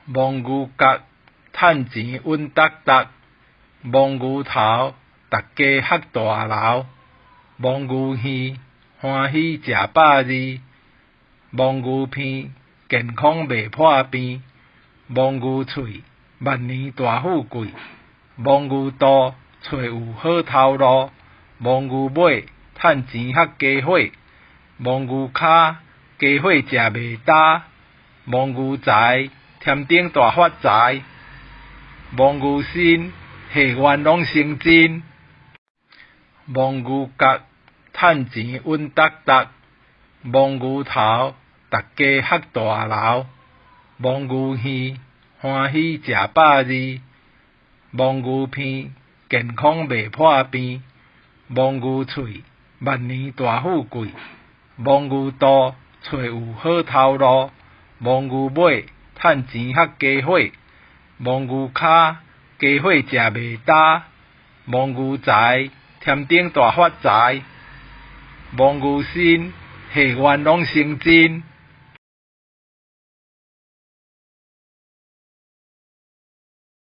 摸牛角，趁錢穩觸觸；摸牛頭，逐家學大樓；摸牛耳，歡喜食百二；摸牛鼻，健康袂破病；摸牛喙，萬年大富貴；摸牛肚，揣有好頭路；摸牛尾，趁錢較加伙；摸牛跤，家伙食袂焦；摸牛才，添丁大發財；摸牛身，誓願攏成真。摸牛角，趁錢穩觸觸；摸牛頭，逐家學大樓；摸牛耳，歡喜食百二；摸牛鼻，健康袂破病；摸牛喙，萬年大富貴；摸牛肚，揣有好頭路；摸牛尾，趁錢較加伙；摸牛跤，家伙食袂焦；摸牛才，添丁大發財；摸牛身，誓願攏成真。